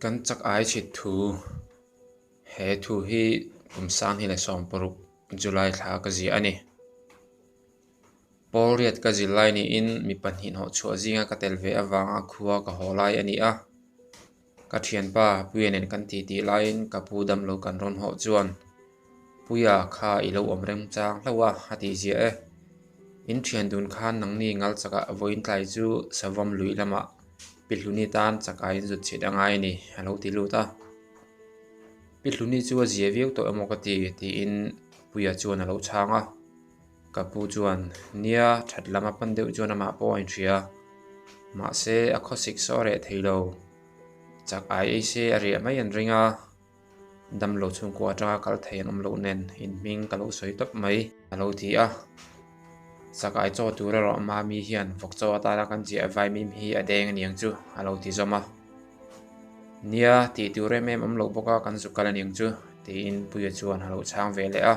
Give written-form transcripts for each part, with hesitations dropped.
Kan chak ai chhit thu, He thu hi kum 2016 July thla ka ziah a ni. Pawl riat ka zil lai niin mi pahnih hnawhchhuah zinga ka tel ve avanga khua ka haw lai a ni a. Ka thianpa Puia nen kan titi laiin ka pu damlo kan rawn hawh chuan Puia kha i lo awm remchang hlauh a, a tih ziah e. In thian dun khan nangni ngal chakah vawiin tlai chu savawm lui lamah Pi Hluni tan chakah in zut chhit a ngai a ni, a lo ti lut a. Pi Hluni chu a zia viau tawh emaw ka ti, tiin Puia chuan a lo chhang a. Ka pu chuan, Nia, that lam a pan deuh chuan amah pawh a inhria. Mahse, a khawsik saw a reh thei lo. Chak ai ei se a riah mai an ring a. Damlo chhungkua atanga kal thei an awm loh nen inhming ka lo sawi tawp mai, a lo ti a. Chak ai chaw tur erawh Mami hian vawk chaw atana kan chiah vaimim hi a deng aniang chu, a lo ti zawm a. Nia, tih tur em em awm loh bawk a kan zuk kal aniang chu, tiin Puia chuan a lo chhang ve leh a.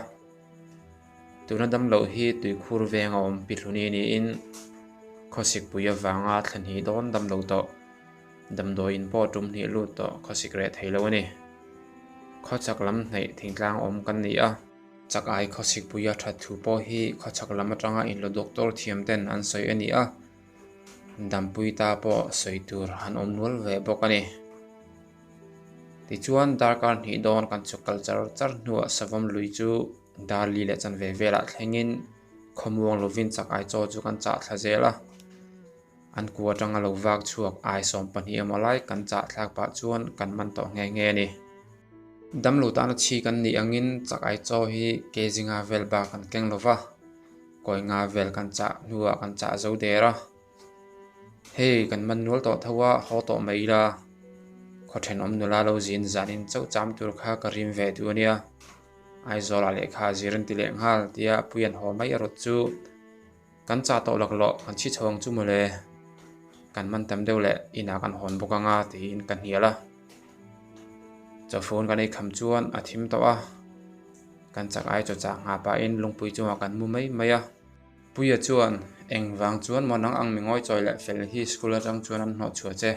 Tuna damloh hi tuikhur veng a awm pi hluni niin khawsikpui avanga thla hnih dawn damlo tawh. Damdawiin pawh tum hnih lut tawh khawsik reh thei lo a ni. Khawchhak lam hnaih thingtlang awm kan ni a. Chak ai khawsikpuia that thu pawh hi khawchhak lam atanga inlaw doctor thiam ten an sawi a ni a. Dampui ta pawh sawi tur an awm nual ve bawk a ni. Tichuan darkar hnih dawn kan chhuk kal char char hnuah savawm lui chu dar li leh chanve velah thlengin khawmuang lovin chak ai chaw chu kan chah thla zel a. An ku atanga lo vak chhuak ai 12 emaw lai kan chah thlak pah chuan kan man tawh nghe nghe a ni. Damlo tana chhi kan nih angin chak ai chaw hi kg nga vel bak kan keng lo va, kawi nga vel kan chah hnuah kan chah zo der a. Hei kan man nual tawh tho a, haw tawh mai ila. Khaw thenawm nula lo zin zanin chauh cham tur kha ka rim ve duh a nia. Aizawlah lehkha zir an ti leh nghal tia pui an haw mai erawh chu. Kan chah tawh laklawh kan chhi chho ang chu mawle, kan man tam deuh leh inah kan hawn bawk anga tiin ka hnial a. Chawfun kan ei kham chuan a thim tawh a, kan chak ai chaw chah nghah pahin lungpui chungah kan mu mai mai a. Puia chuan, Engvang chuan maw nang ang mi ngawi chawi leh fel hi school atang chuan an hnawh chhuah che?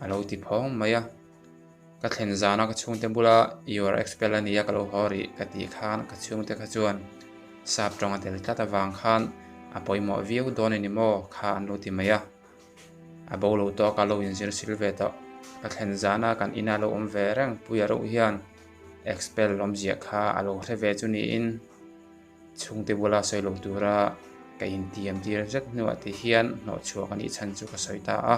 a lo ti phawng mai a. Ka thlen zana ka chhungte bula you are expel a nia ka lo haw rih ka tih khan ka chhungte kha chuan sap tawng a tel tlat avang khan a pawimawh viau dawn a ni maw kha an lo ti mai a. A bo lo tawk a lo inzir sil ve tawh. Ka thlen zana kan ina lo awm ve reng Puia reuh hian expel awmzia kha a lo hre ve chu niin Chhungte bula sawi lo tura ka intiam tir zet hnuah ti hian hnawhchhuak a nih chhan chu ka sawi ta a.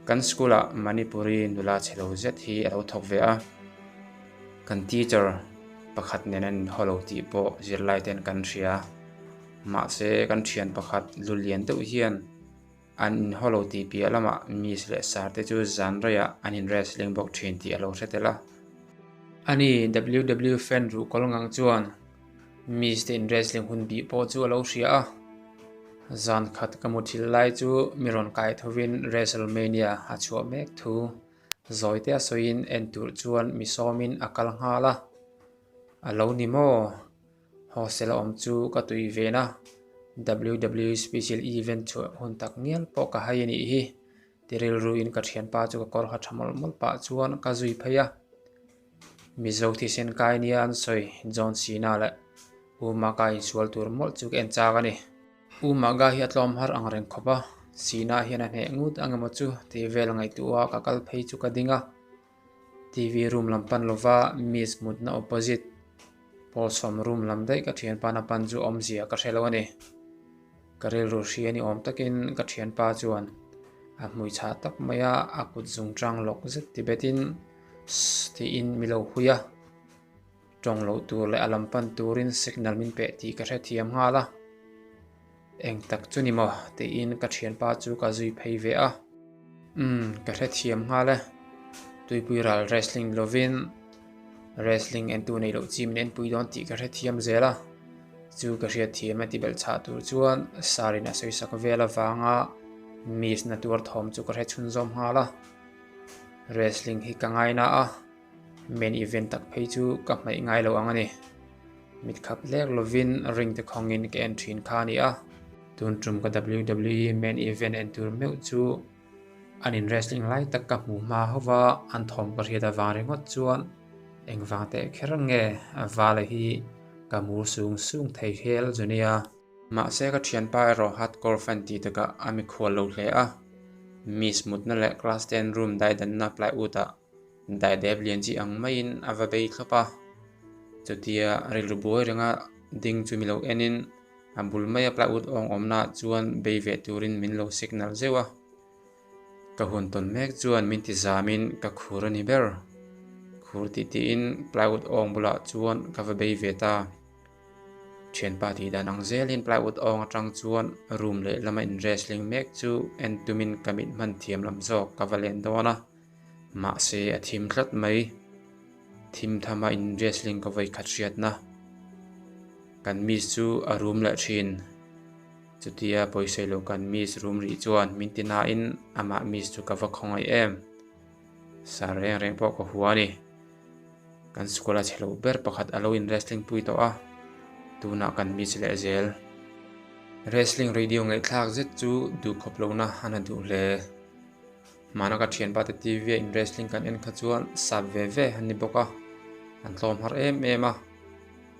Kan school ah Manipuri nula chhe lo zet hi a lo thawk ve a. Kan teacher pakhat nen an inhaw lo tih pawh zirlai ten kan hria. Mahse kan thian pakhat lu lian deuh hian An inhaw lo tih piah lamah Miss leh Sir te chu zan reiah an in wrestling bawk thin tih a lo hre tel a. Ani WW fan ruhkawl ngang chuan Miss te in wrestling hun bih pawh chu a lo hria a. Zan khat ka mu thil lai chu mi rawn kai thovin WrestleMania a chhuah mek thu zawite a sawiin en tur chuan mi sawmin a kal nghal a. A lo ni maw? Hostel a awm chu ka tui ven a, WWE special event chhuah hun tak ngial pawh ka hai a nih hi. Ti rilruin ka thianpa chu ka kawr ha tha mawlh mawlh pah chuan ka zui phei a. Mizo thisen kai nia an sawi John Cena leh U Maga insual tur mawlh chu ka en chak a ni. U Maga hi a tlawm har ang reng khawp a, Cena hian a hneh ngut ang emaw chu tih vel ngaihtuah a ka kal phei chu ka ding a. TV room lam pan lova miss mutna opposite pawl sawm room lam daih ka thianpa na pan chu awmzia ka hre lo a ni. Ka rilru hria ni awm takin ka thianpa chuan a hmui chhah tak mai a, a kut zung tang lawk zet ti betin sss tiin mi lo hui a. Tawng loh tur leh a lam pan turin signal min peh tih ka hrethiam nghal a. Eng tak chu ni maw? tiin ka thianpa chu ka zui phei ve a. Umm, ka hrethiam nghal e. Tuipui ral wrestling lovin wrestling entu neih loh chi min enpui dawn tih ka hrethiam zel a. Chu ka hriatthiam a ti belh chhah tur chuan Sarin a sawisak vel avanga miss na tuar thawm chu ka hre chhunzawm nghal a. Wrestling hi ka ngaina a. Main event tak phei chu ka hmaih ngai lo ang a ni. Mit khap hlek lovin ring te khawngin ka en thin kha a ni a. Tun tum ka WWE main event en tur meuh chu An in wrestling lai tak ka hmuh hma ho va, an thawm ka hriat avang ringawt chuan engvang teh kher nge Vala hi ka mur sung sung thei hel zu nia. Mahse ka thianpa erawh hardcore fan tih takah a mikhual lo hle a, Miss mutna leh class ten room daidanna plywood ah daidep lian chi ang maiin a va bei thlawp a. Chutia rilru buai renga ding chu mi lo enin a bul maia plywood awng awmnaah chuan bei ve turin min lo signal zeuh a. Ka hun tawn mek chuan min ti zamin ka khur a ni ber. Khur tih tiin plywood awng bulah chuan ka va bei ve ta. Thianpa tih dan ang zelin plywood awng atang chuan room leh lama in wrestling mek chu en tumin ka mit hman thiam lam zawk ka va len dawn a. Mahse a thim tlat mai. Thim thama in wrestling ka vawi khat hriatna. Kan miss chu a rum leh thin. Chutia pawisa lo kan miss rum rih chuan min ti nain amah miss chu ka va khawngaih em. Sar reng reng pawh ka hua a ni. Kan school a chhe loh ber pakhat a lo in wrestling pui tawh a, tunah kan miss leh zel. Wrestling radio ngaihthlak zet chu duhkhawp lohna a na duh hle. Hmana ka thianpa te TV a in wrestling kan en kha chuan sap ve ve an ni bawk a, an tlawm har em em a.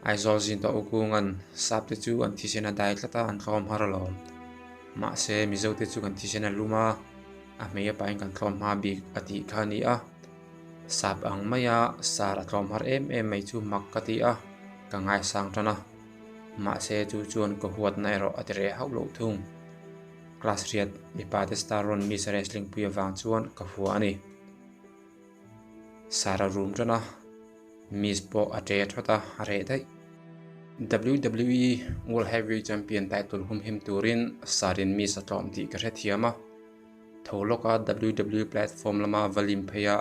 Aizawl zin tawh Ukungan sap te chu an thisen a dai tlat a, an tlawm har alawm. Mahse Mizo te chu kan thisen a lum a, a hmei a pahin kan tlawm hma bik a tih kha a ni a. Sap ang maia sar a tlawm har em em mai chu mak ka ti a, ka ngaisang tan a. Mahse chu chuan ka huatna erawh a ti reh hauh loh thung. Class riat mipa te star rawn miss wrestling pui avang chuan ka hua a ni. Sar a rum tan a, miss pawh a ṭe thawt a, a reh daih. WWE World Heavyweight Champion title humhim turin sarin miss a tlawm tih ka hrethiam a. Tho lawka WWE platform lama va lim phei a,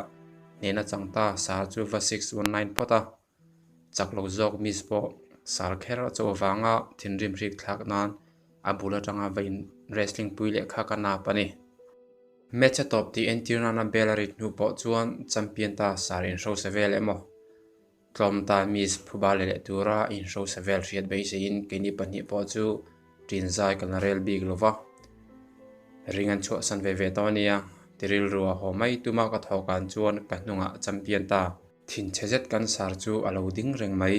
hnehna chang ta sar chu va 619 phawt a. Chak lo zawk miss pawh sar kher a chauh avanga thinrim hrik thlak nan a bul atanga va in wrestling pui leh kha ka nap a ni. Match a tawp tih entir nana bell a rit hnu pawh chuan champion ta sar inhrosa vel emaw tlawm ta miss phuba leh leh tura inhrosa vel hriat beiseiin keini pahnih pawh chu ṭin zai kan la rel bik lo va. Ring an chhuahsan ve ve tawh a nia, ti rilru a haw mai tuma ka thawhkan chuan ka hnungah champion ta. Thinchhe zet kan sar chu a lo ding reng mai.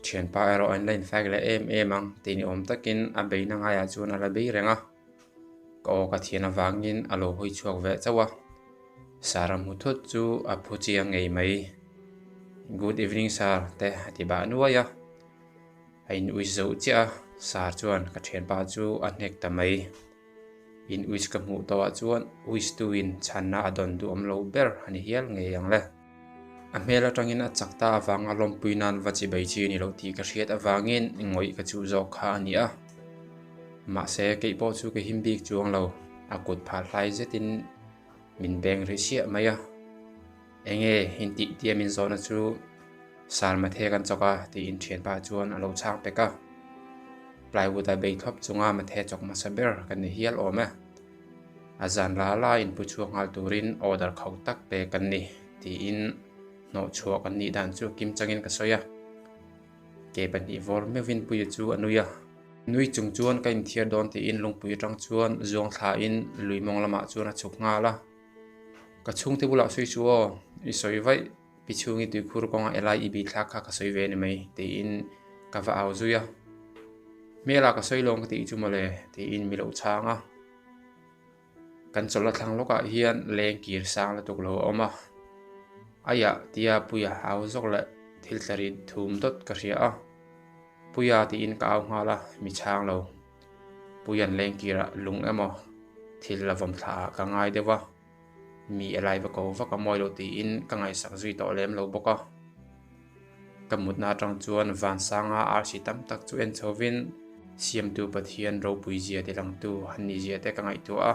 Thianpa erawh an la infak leh em em ang tih ni awm takin a beina ngaiah chuan a la bei reng a. Ka aw ka thian avangin a lo hawi chhuak ve chauh a. Sir a hmu thut chu a phu chiang ngei mai. Good evening sir te a ti bah nuai a. A in uis zoh chiah a, sir chuan ka thianpa chu a hnek ta mai. In uis ka hmuh tawhah chuan uis tuin chhanna a dawn duhawm lo ber a ni hial ngei ang le. A hmel atangin a chak ta avanga lawmpui nan va chi bei chi a ni lo tih ka hriat avangin ngawih ka chuh zawk kha a ni a. Mahse keih pawh chu ka him bik chuang lo, a kut phah hlai zetin min beng ri siah mai a. Enge intih tia min zawhna chu Sar Mathe kan chawk a tiin thianpa chuan a lo chhang pek a. Plywood a bei thlawp chunga Mathe chawk hmasa ber kan ni hial awm e. A zan la la inpu chhuak nghal turin order kho tak pe kan ni tiin hnawh chhuah kan nih dan chu kim changin ka sawi a. Ke pahnih vawr meuhin Puia chu a nui a. Nui chung chuan ka inthiar dawn tiin lungpui atang chuan zuang thlain lui mawng lamah chuan a chhuk nghal a. Ka chhungte bulah sawi chu aw, i sawi vaih, pi chhungi tuikhur kawnga elai i bih thlak kha ka sawi ve a ni mai, tiin ka va au zui a. Hmela ka sawi lawng ka tih chu mawle, tiin mi lo chhang a. Kan chawlh a thlang lawkah hian leng kir sang lutuk lo a awm a. Aiah tia Puia au zawk leh thil tla ri thum dawt ka hria a. Puia tiin ka au nghal a, mi chhang lo. Puian lengkirah lung emaw thil a vawm thla ah ka ngai deuh a, mi a lai va ko vak a mawi lo tiin ka ngaihsak zui tawh lem lo bawk a. Ka mutna atang chuan vansanga arsi tam tak chu en chhovin Siamtu Pathian ropui zia ti langtu han ni zia te ka ngaihtuah a.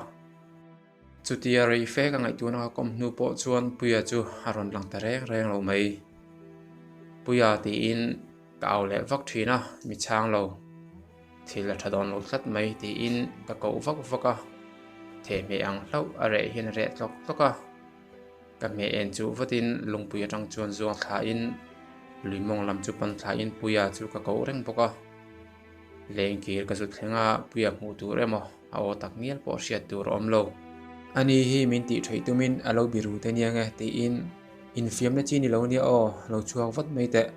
Chutia rei fe ka ngaihtuahna ka kawm hnu pawh chuan Puia chu a rawn lang ta reng reng lo mai. Puia tiin ka au leh vak thin a, mi chhang lo. Thil a tha dawn lo tlat mai tiin ka koh vak vak a, thehmeh ang hlauh a reh hian a reh tlawk tlawk a. Ka hmeh en chuh vatin lungpui atang chuan zuang thlain lui mawng lam chu pan thlain Puia chu ka koh reng bawk a. Lengkir ka zut thleng a, Puia hmuh tur emaw a aw tak ngial pawh hriat tur a awm lo. Ani hi min tih theih tumin a lo biru te nia nge tiin infiamna chi ni lo nia aw, lo chhuak vat mai teh.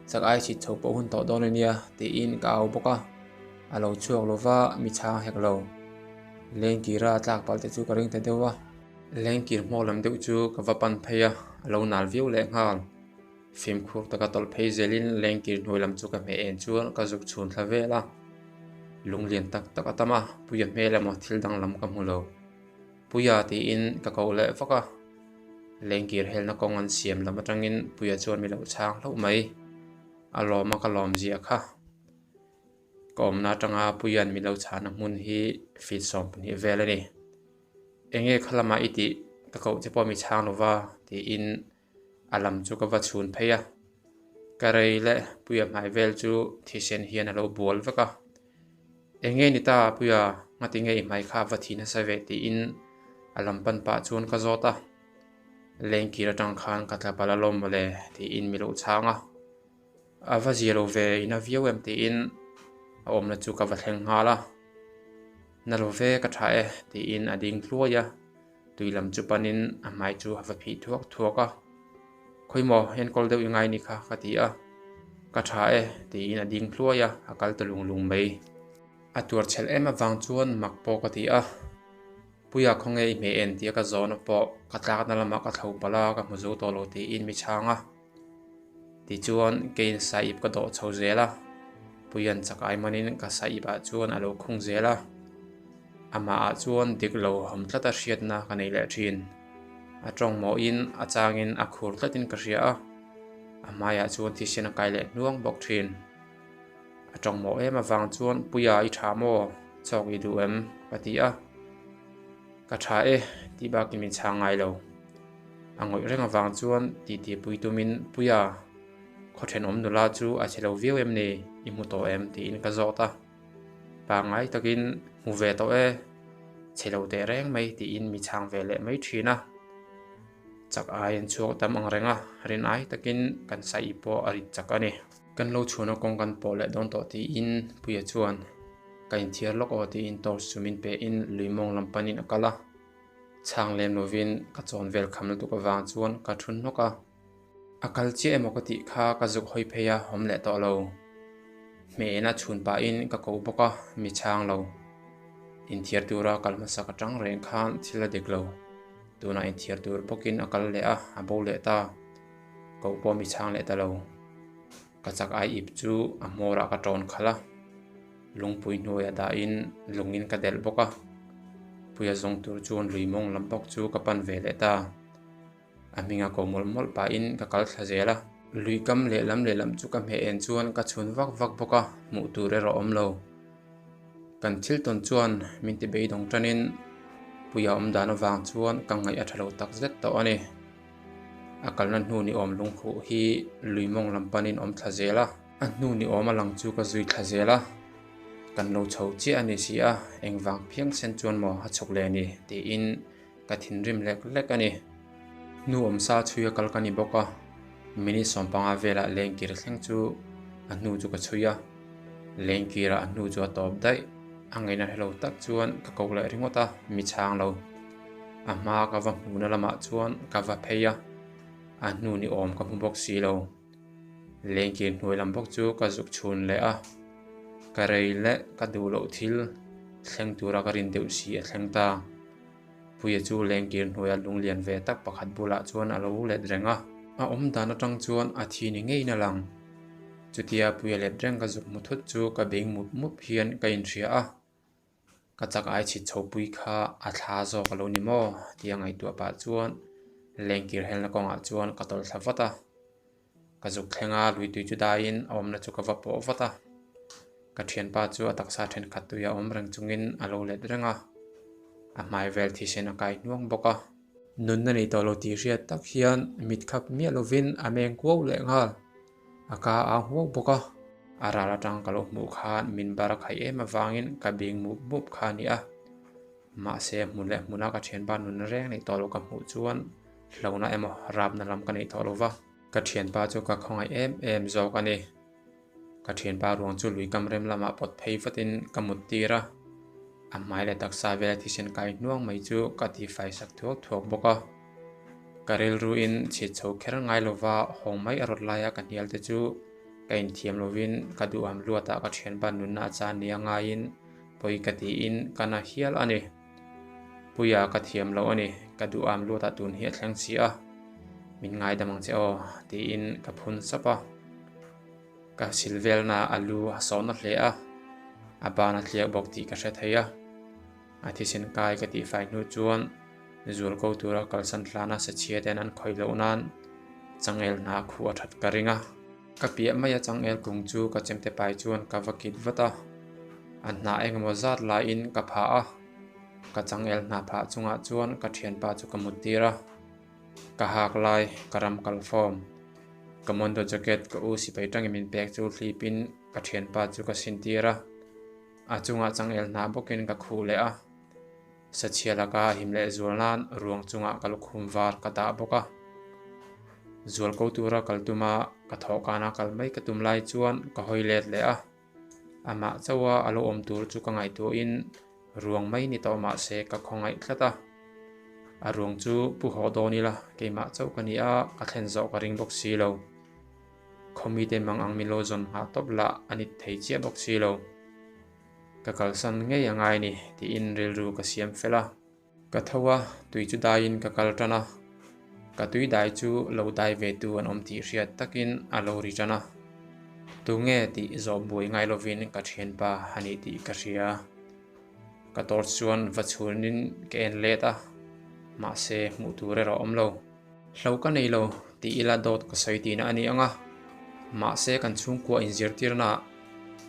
Chak ai chhit chho pawh hun tawh dawn a nia tiin ka au bawk a, a lo chhuak lo va mi chhang hek lo. Lengkira tlak palh te chu ka ring ta deuh a. Lengkir hmawk lam deuh chu ka va pan phei a, a lo nal viau lehnghal. Fimkhur taka tawlh phei zelin lengkir hnuai lam chu ka hmeh en chuan ka zuk chhun thla vel a. Lunglian tak tak a tam a, Puia hmel emaw thil danglam ka hmu lo. Puia tiin ka koh leh vak a. Lengkir helna kawng an siam lam atangin Puia chuan mi lo chhang hlauh mai. A lawm a ka lawm ziah kha. Ka awmna atanga Puia'n mi lo chhahna hmun hi feet 12 vel a ni. Enge kha lamah i tih ka koh che pawh mi chhang lo va tiin A lam chu ka va chhun phei a, ka rei leh Puia hmai vel chu thisen hian a lo bual vek a. Eng nge ni ta Puia, ngati nge i hmai kha a va thi nasa ve tiin a lam pan pah chuan ka zawt a. Lengkir atang khan ka tla palh alawm mawle tiin mi lo chhang a. A va zia lo ve in a viau em tiin a awmna chu ka va thleng nghal a. Na lo ve ka tha e tiin a ding hluai a. Tui lam chu panin a hmai chu a va phih thuak thuak a, Khawi maw, enkawl deuh i ngai ni kha ka ti a, Ka tha e tiin a ding hluai a, a kal ta lung lung mai. A tuar chhelh em avang chuan mak pawh ka ti a, Puia khawnge i hmeh en tia ka zawhna pawh ka tlakna lamah ka thlo palh a, ka hmu zo tawh lo tiin mi chhang a. Tichuan, keiin sahip ka dawh chho zel a, Puia'n chak ai manin ka sahipah chuan a lo khung zel a. Amahah chuan dik lo hawm tlata hriatna ka nei leh thin. A tawng mawhin a changin a khur tlatin ka hria a, a hmaiah chuan thisen a kai leh hnuang bawk thin. A tawng mawh em avang chuan, Puia i tha maw? Chawk i duh em? ka ti a. Ka tha e, tih bakin min chhang ngai lo. A ngawih reng avang chuan titi pui tumin, Puia, khaw thenawm nula chu a che lo viau em ni? I hmu tawh em? tiin ka zawt a. Pangngai takin, Hmu ve tawh e, che lo teh reng mai tiin mi chhang ve leh mai thin a. Chak ai an chhuak tam ang reng a, rin ai takin kan saih pawh a rit chak a ni. Kan lo chhuahna kawng kan pawh leh dawn tawh tiin Puia chuan, Ka inthiar lawk aw tiin torch chu min pehin lui mawng lam panin a kal a. Chhang lem lovin ka chawn vel kham lutuk avang chuan ka thu hnawk a. A kal chiah emaw ka tih kha ka zuk hawi phei a, awm leh tawh lo. Hmehna chhun pahin ka ko bawk a, mi chhang lo. Inthiar tura kal hmasak atang reng khan thil a dik lo. Tunah inthiar tur bawkin a kal leh a, a bo leh ta. Ko pawh mi chhang leh ta lo. Ka chak ai ip chu a hmawrah ka tawn khalh a, lungpui hnuaiah dahin lungin ka delh bawk a. Puia zawng tur chuan lui mawng lam bawk chu ka pan ve leh ta. A hminga ko mawlh mawlh pahin ka kal thla zel a. Lui kam lehlam lehlam chu ka hmeh en chuan ka chhun vak vak bawk a, hmuh tur erawh awm lo. Kan thil tawn chuan min ti beidawng tanin Puia awm dan avang chuan ka ngaih a tha lo tak zet tawh a ni. A kalna hnu ni awm lungkhuh hi lui mawng lam panin awm thla zel a. A hnu ni awm a lang chu ka zui thla zel a, kan lo chho chiah a ni si a, engvang phiang sen chuan maw a chhuk leh ni tiin ka thinrim lek lek a ni. Hnu awm sa chhui a kal ka ni bawk a, minute 15 velah lengkir thleng chu a hnu chu ka chhui a, lengkirah a hnu chu a tawp daih, a ngaihna hrelo tak chuan ka ko leh ringawt a, mi chhang lo. A hma ka va hmuhna lamah chuan ka va phei a, a hnu ni awm ka hmu bawk si lo. Lengkir hnuai lam bawk chu ka zuk chhun leh a, ka rei leh ka duh loh thil thleng tura ka rin deuh si a thleng ta. Puia chu lengkir hnuaia lunglian ve tak pakhat bulah chuan a lo let reng a. A awm dan atang chuan a thi ni ngeiin a lang. Chutia Puia let reng ka zuk hmu thut chu ka beng mup mup hian ka inhria a. Ka chak ai chhit chho pui kha a thla zawk a lo ni maw? tia ngaihtuah pah chuan lengkir helna kawngah chuan ka tawlh thla vat a. Ka zuk thleng a, lui tui chu daiin a awmna chu ka va pawh vat a. Ka thianpa chu a taksa thenkhat tui a awm reng chungin a lo let reng a, a hmai vel thisen a kai hnuang bawk a. Nunna nei tawh lo tih hriat tak hian mit khap miah lovin a meng kuau leh nghal. A ka a huau bawk a. A ral atang ka lo hmuh khan min bar a khaih em avangin ka bing mup mup kha a ni a. Mahse hmun leh hmuna ka thianpa nunna reng neih tawh loh ka hmuh chuan hlauhna emaw rapna lam ka neih tawh lo va. Ka thianpa chu ka khawngaih em em zawk a ni. Ka thianpa ruang chu lui kam rem lamah pawt phei vatin ka mut tir a. A hmai leh taksa vela thisen kai hnuang mai chu ka tifai sak thuak thuak bawk a. Ka rilruin chhit chho kher ngai lova hawng mai a rawt laia ka hnial te chu ka inthiam lovin ka duham luatah ka thianpa nunna a chan nia ngaiin pawi ka tiin ka na hial a ni. Puia ka thiam lo a ni, ka duham luatah tun hi a thleng si a, min ngaidam ang che aw tiin ka phun sap a. Ka sil velna a lu a sawhna hle a, a ban a tliak bawk tih ka hre thei a. A thisen kai ka tihfai hnu chuan zual ko tura kalsan hlana sachhia ten an khawih loh nan changel hna khuh a that ka ring a. Ka piah maia changel kung chu ka chemte pai chuan ka va kit vat a, a hnah engemaw zat laiin ka phah a, ka changel hna phah chungah chuan ka thianpa chu ka mut tir a. Ka hak lai ka ram kal fawm. Ka mondo jacket ka u sipai tangin min pek chu hlipin ka thianpa chu ka sin tir a, a chungah changel hnah bawkin ka khuh leh a. Sachhia laka him leh zual nan ruang chungah ka lukhum var ka dah bawk a. Zual ko tura kal tuma ka thawhkana kal mai ka tum lai chuan ka hawi let leh a. Amah chauha a lo awm tur chu ka ngaihtuahin ruang mai ni tawh mah se ka khawngaih tlat a. A ruang chu pu haw dawn ila keimah chauh ka ni a, ka thlen zawh ka ring bawk si lo. Khawmite mang ang min lo zawn nghah tawp lah a ni thei chiah bawk si lo. Ka kalsan ngei a ngai ni tiin rilru ka siam fel a. Ka tho a, tui chu daiin ka kal tan a. Ka tui dai chu lo dai ve tu an awm tih hriat takin a lo ri tan a. Tunge tih zawh buai ngai lovin ka thianpa a ni tih ka hria. Ka torch chuan va chhunin ka en let a, mahse hmuh tur erawh a awm lo. Hlo ka nei lo tih ila dawt ka sawi tihna a ni ang a, mahse kan chhungkua inzirtirnaah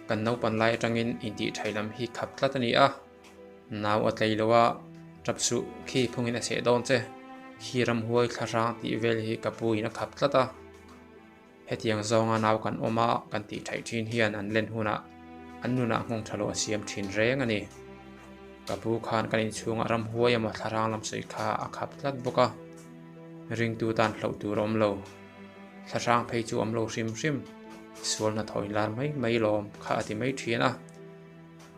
kan naupan lai atangin intihthai lam hi khap tlat a ni a. Nau a tlei lo a, tap suh khi phungin a seh dawn che, khi ramhuai thlahrang tih vel hi ka pu in a khap tlat a. Hetiang zawnga nau kan awm a kan tih theih thin hian an len hunah an nunah nghawng tha lo a siam thin reng a ni. Ka pu khan kan inchhungah ramhuai emaw thlarang lam sawi kha a khap tlat bawk a, ringtu tan hloh tur a awm lo. Thlahrang phei chu awm lo hrim hrim, sual hnathawh inlar mai mai lawm kha a ti mai thin a.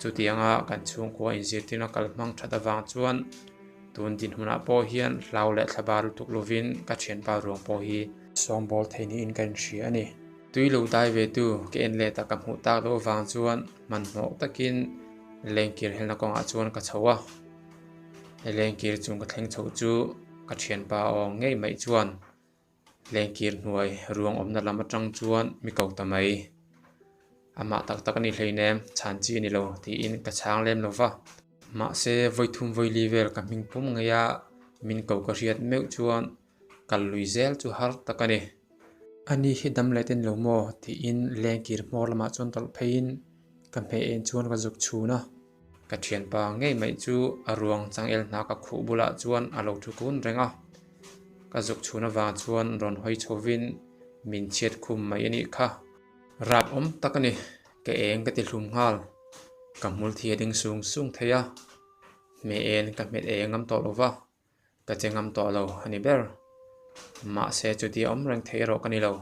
Chutianga kan chhungkua inzirtirna kal hmang that avang chuan tun dinhmunah pawh hian hlau leh thlabar lutuk lovin ka thianpa ruang pawh hi sawngbawl thei niin ka inhria a ni. Tui lo dai ve tu ka en let a ka hmuh tak loh avang chuan hmanhmawh takin lengkir helna kawngah chuan ka chho a. He lengkir chung ka thleng chho chu ka thianpa aw ngei mai chuan Lengkir hnuai ruang awmna lam atang chuan mi ko ta mai. Amah tak tak a ni hleinem, chhan chi a ni lo tiin ka chhang lem lo va. Mahse, vawithum vawili vel ka hming pum ngei a, min ko ka hriat meuh chuan kal lui zel chu har tak a ni. Ani hi dam leh ten lo maw? tiin lengkir hmawr lamah chuan tawlh pheiin ka hmeh en chuan ka zuk chhun a. Ka thianpa ngei mai chu a ruang changel hna ka khuh bulah chuan a lo thu kun reng a. Ka zuk chhun avang chuan rawn hawi chhovin min chhiat khum mai a nih kha. Rap awm tak a ni, ka eng ka ti hlum nghal. Ka hmul thi a ding sung sung thei a, hmeh en ka hmet eng ngam tawh lo va. Ka che ngam tawh lo a ni ber. Mahse chutia awm reng theih erawh ka ni lo.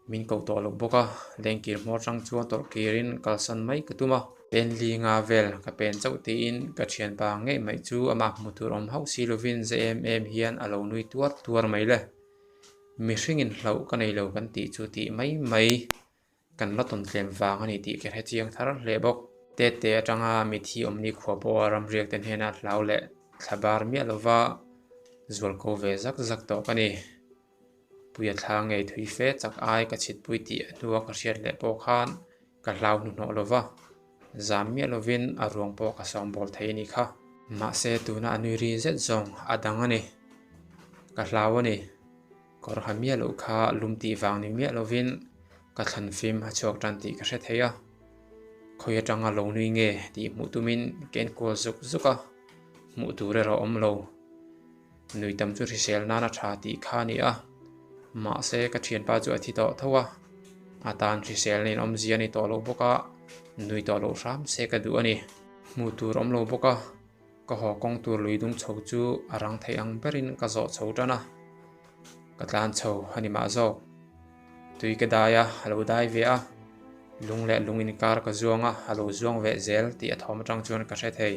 Min ko tawh lo bawk a, lengkir hmawr tang chuan tawrh kirin kalsan mai ka tum a. Pen li nga vel ka pen chauh tiin ka thianpa ngei mai chu amah hmu tur awm hauh si lovin ze em em hian a lo nui tuar tuar mai le. Mihringin hlauh ka nei lo kan tih chu tih mai mai. Kan la tawn tlem vang a ni tih ka hre chiang thar hle bawk. Tete atanga mithi awmni khua pawha ramriak te hnena hlau leh thla bar miah lova zual ko ve zak zak tawh ka ni. Puia thla ngei thui fe chak ai ka chhitpui tih a hnua ka hriat leh pawh khan ka hlau hnuhnawh lova, zam miah lovin a ruang pawh ka sawngbawl thei a nih kha. Mahse tuna a nui ri zet zawng a dang a ni. Ka hlau a ni. Kawr ha miah loh kha lum tih vang ni miah lovin ka thlan fim a chhuak tan tih ka hre thei a, khawi atanga lo nui nge tih hmuh tumin ka enkual zuk zuk a, hmuh tur erawh awm lo. Nui tam chu hrisel nan a tha tih kha a ni a, mahse ka thianpa chu a thi tawh tho a, a tan hrisel nen awmzia a ni tawh lo bawk a, nui tawh loh hram se ka duh a ni. Hmuh tur awm lo bawk a. Ka haw kawng tur lui dung chho chu a rang theih ang berin ka zawh chho tan a, ka tlan chho a ni mah zawk. Tui ka dai a, a lo dai ve a. Lung leh lung inkar ka zuang a, a lo zuang veh zel tih a thawm atang chuan ka hre thei.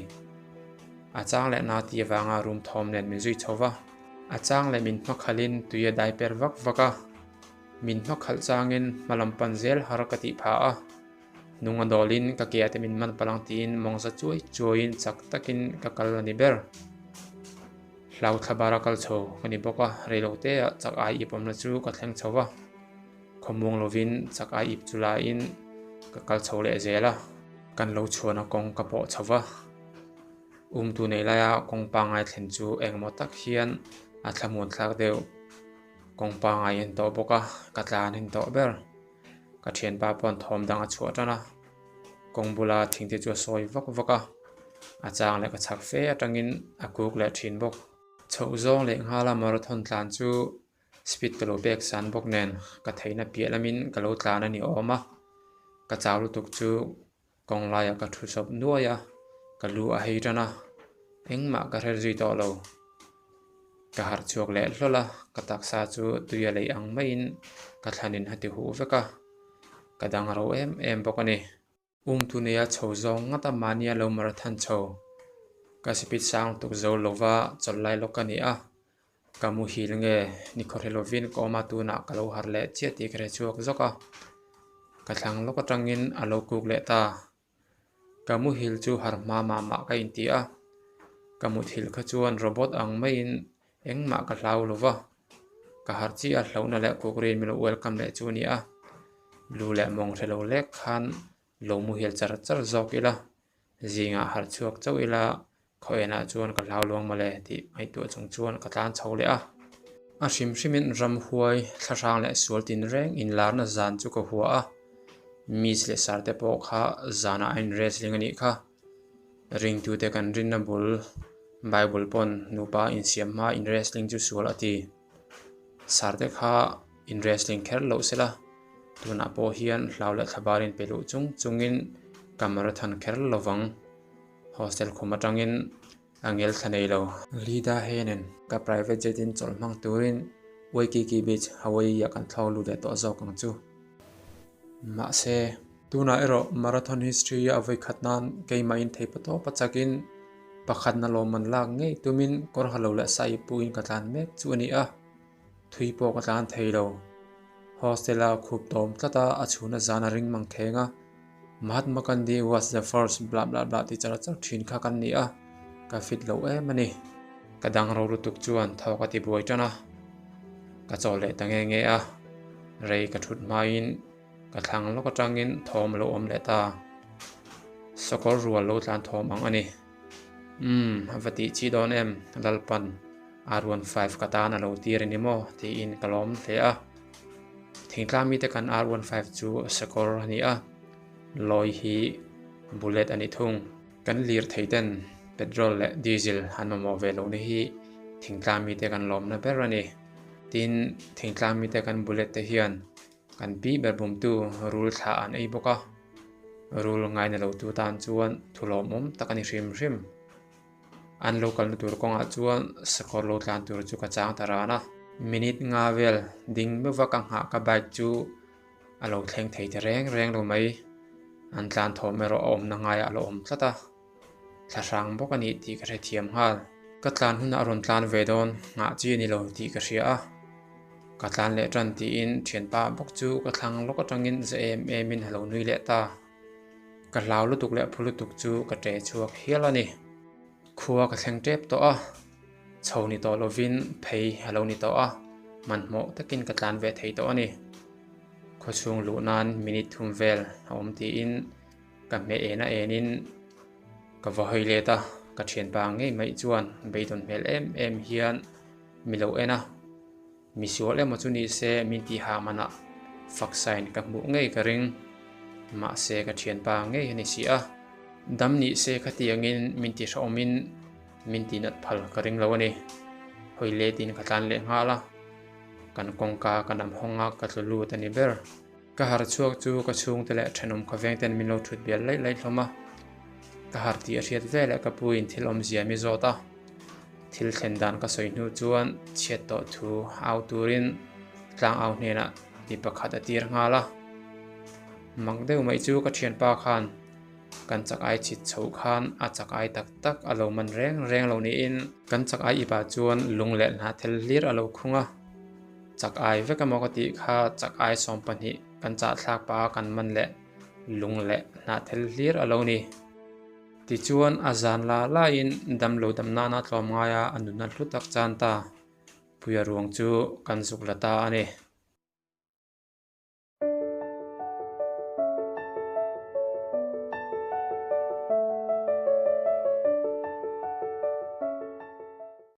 A chang leh na tih avanga room thawm nen min zui chho va. A chang leh min hmakhalhin tui a dai per vak vak a. Min hmakhalh changin hma lam pan zel har ka tih phah a. Nung a dawlin ka ke te min man palh ang tiin mawngza chuai chuaiin chak takin ka kal a ni ber. Hlau thla bara kal chho ka ni bawk a, reilote ah chak ai ip awmna chu ka thleng chho va. Khawmuang lovin chak ai ip chu laiin ka kal chho leh zel a. Kan lo chhuahna kawng ka pawh chho va. Umtu nei laia kawng pangngai thlen chu engemaw tak hian a thlamuan thlak deuh. Kawng pangngai en tawh bawk a, ka tlan en tawh ber. Ka thianpa pawn thawm dang a chhuah tan a, kawng bula thingte chu a sawi vak vak a, a chang leh ka chhak fe atangin a kuk leh thin bawk. Chhoh zawng leh nghala marathon tlan chu speed ka lo pek san bawk nen ka theihna piah lamin ka lo tlan a ni awm a, ka chau lutuk chu Kawng laiah ka thu sawp nuai a, ka lu a hei tan a, engmah ka hre zui tawh lo. Ka harh chhuak leh hlawl a, ka taksa chu tui a leih ang maiin ka thlanin a ti huh vek a, ka dang ro em em bawk a ni. Umtu neia chho zawng ngata mahnia lo marathon chho, ka speed sang tuk zo lova chawlh lai lawk ka ni a, Ka muhil nge ni khawhre lovin ka awm a tunah ka lo harh leh chiah tih ka hre chhuak zawk a, ka thlang lawk atangin a lo kuk leh ta. Ka muhil chu harh hma mah mah ka inti a, ka muthilh kha chuan robot ang maiin engmah ka hlau lo va, ka harh chiah a hlauhna leh kuk rin min lo welcome leh chu a ni a, lu leh mawng hre lo lek khan lo muhil char char zawk ila, zingah harh chhuak chauh ila Khawianah chuan ka hlau luang mawle tih ngaihtuah chung chuan ka tlan chho leh a. A hrim hrimin ramhuai, thlahrang leh sual tinreng inlarna zan chu ka hua a. Miss leh sar te pawh kha zanah a inwrestling a nih kha. Ringtute kan rinna bul Bible pawn nupa insiam hma inwrestling chu sual a ti. Sar te kha inwrestling kher loh sela, tunah pawh hian hlau leh thlabar in pe luh chung chungin ka marathon kher lovang. Hostel khum atangin a ngel thla nei lo. Lida Heinen ka private jet in chawlh hmang turin Waikiki Beach, Hawaii ah kan thlawk lut leh tawh zawk ang chu. Mahse, tunah erawh marathon history a vawi khat nan keimahin thei pa tawp a chakin pakhatna lawmman lak ngei tumin kawr ha lo leh sa ip puin ka tlan mek chu a ni a, thui pawh ka tlan thei lo. Hostel a khup tawm tlat a, a chhuna zan a ring mang kheng a. Mahatma Gandhi was the first blah blah blah ti char char thin kha kan ni a, ka fit lo em a ni. Ka dang ro lutuk chuan thaw ka ti buai tan a, ka chaw leh ta nge nge a, rei ka thut hmain ka thlang lawk atangin thawm a lo awm leh ta. Sakawr rual lo tlan thawm ang a ni. Umm, a va tih chi dawn em, Lalpan R15 ka tan a lo tir a ni maw tiin ka lawm hle a. Thingtlang mite kan R15 chu sakawr a ni a, lawi hi bullet a ni thung. Kan lirthei ten petrol leh diesel an mamawh ve lohna hi thingtlang mite kan lawmna ber a ni. Tin, thingtlang mite kan bullet te hian kan pi ber bumtu rul thlah an ei bawk a, rul ngaina lotu tan chuan thu lawmawm tak a ni hrim hrim. An lo kalna tur kawngah chuan sakawr lo tlan tur chu ka chang ta ran a. Minute nga vel ding meuh ka nghah ka bike chu a lo thleng thei ta reng reng lo mai. An tlan thawm erawh a awmna ngaiah a lo awm tlat a. Thlahrang bawk a nih tih ka hrethiam nghal. Ka tlan hunah a rawn tlan ve dawn nghah chi a ni lo tih ka hria a. Ka tlan leh tan tiin thianpa bawk chu ka thlang lawk atangin za em emin a lo nui leh ta. Ka hlau lutuk leh phu lutuk chu ka ṭe chhuak hial a ni. Khua ka thleng ṭep tawh a, chho ni tawh lovin phei a lo ni tawh a, hmanhmawh takin ka tlan ve thei tawh a ni. Khawchhung luh nan minute thum vel a awm tiin ka hmeh en a enin ka va hawi let a, ka ṭhianpa ngei mai chuan beidawn hmel em em hian mi lo en a. Misual emaw chu ni se min tih ha manah fak sign ka hmuh ngei ka ring. Mahse ka thianpa ngei a ni si a. Dam ni se khatiangin min ti hrehawmin min ti nat phal ka ring lo a ni. Hawi letin ka tlan leh nghal a. Kan kawngka ka nam hawng a ka tlu lut a ni ber. Ka har chhuak chu ka chhungte leh thenawm khawveng ten min lo thut bial laih laih hlawm a. Ka har tih a hriat veleh ka pu in thil awmzia mi zawt a. Thil thlen dan ka sawi hnu chuan chhiat tawh thu au turin tlang au hnenah mi pakhat a tir nghal a. Mak deuh mai chu ka thianpa khan kan chak ai chhit chhoh khan a chak ai tak tak a lo man reng reng lo niin kan chak ai ipah chuan lung leh hnahthel hlir a lo khung a, chak ai vek emaw ka tih kha chak ai 12 kan chahthlak pah a kan man leh lung leh hnahthel hlir a lo ni. Tichuan a zan la laiin damlo dam nana tlawm ngaia a nunna hlu tak chan ta. Puia ruang chu kan zuk la ta a ni.